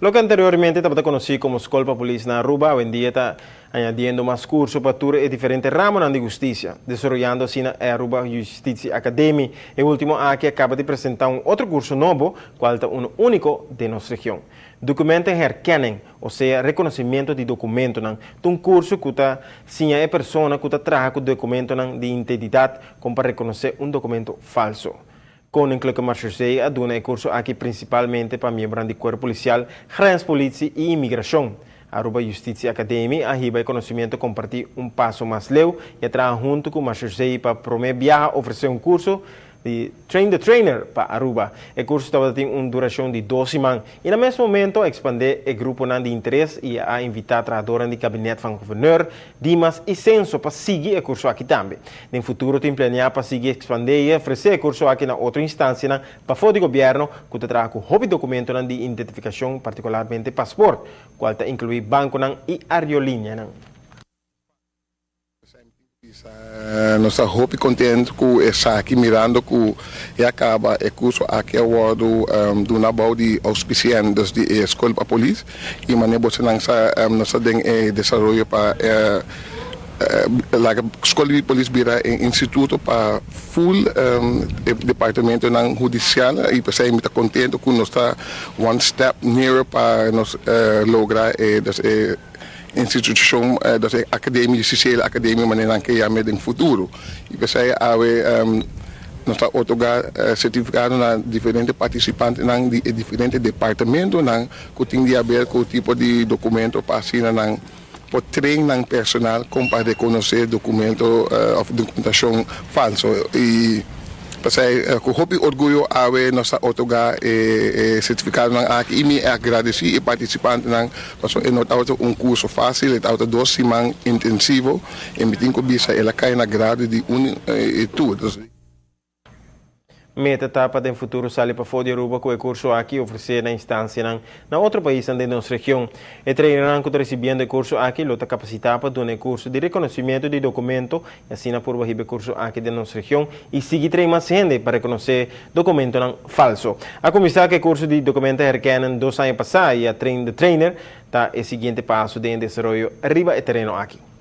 Loke anteriormente tabata conoci como Scol pa Polis na Aruba, awendia ta añadiendo mas curso pa tur e diferente ramonan di husticia, desaroyando asina e Aruba Justitie Academie. E ultimo aki a caba di presenta un otro curso nobo, cual ta un unico den nos region. Documentenherkenning, osea reconocimento di documentonan, ta un curso cu ta siña e persona cu ta traha cu documentonan di identidad con pa reconoce un documento falso. Koninklijke Marechaussee a duna e curso aki principalmente pa miembronan di Cuerpo Policial, Grenspolitie y Inmigracion. Aruba Justitie Academie a hiba e conocimento comparti un paso mas leu y a traha hunto cu Marechaussee pa prome biaha ofrece un curso di Train the Trainer pa Aruba. E curso tabatin un duracion di 2 siman y na mes momento a expande e gruponan di interes y a invita trahadornan di Kabinet van Gouverneur, Dimas y Censo pa sigui e curso aki tambe. Den futuro tin planea pa sigui expande y ofrece e curso aki na otro instancianan pafo di gobierno cu ta traha cu hopi documentonan di identificacion, particularmente paspoort, cual ta inclui banconan y aerolineanan. Nos ta hopi contento cu esaki, mirando cu a caba e curso aki a wordo duna bou di auspicio dus di Scol pa Polis y manera boso sa, nos ta den desaroyo pa laga Scol di Polis bira un instituto pa full departamentonan hudicial y pesey mi ta contento cu nos ta one step nearer pa nos logra dus institucion, dat e academie, justiciële academie, manera nan ke yama den futuro. Y pesey awe nos ta otorga certificado na diferente participantenan di diferente departamentonan cu tin di haber cu tipo di documento pa asina nan por train nan personal con pa reconoce documento of documentacion falso. Y pesey cu hopi orguyo awe nos ta otorga e certificadonan aki y mi agradeci e participantenan, pasobra e no tabata un curso facil, e tabata 2 siman intensivo y mi tin cu bisa el a cay na grado di un y tur. Meta ta pa den futuro sali pafo di Aruba cu e curso aki, ofrece na instancianan na otro paisnan den nos region. E trainernan cu ta recibiendo e curso aki lo ta capacita pa duna e curso di reconocimento di documento y asina por hiba e curso aki den nos region y sigui train mas hende pa reconoce documentonan falso. A cuminsa cu e curso di documentenherkenning 2 aña pasa y e Train the Trainer ta e siguiente paso den desaroyo riba e tereno aki.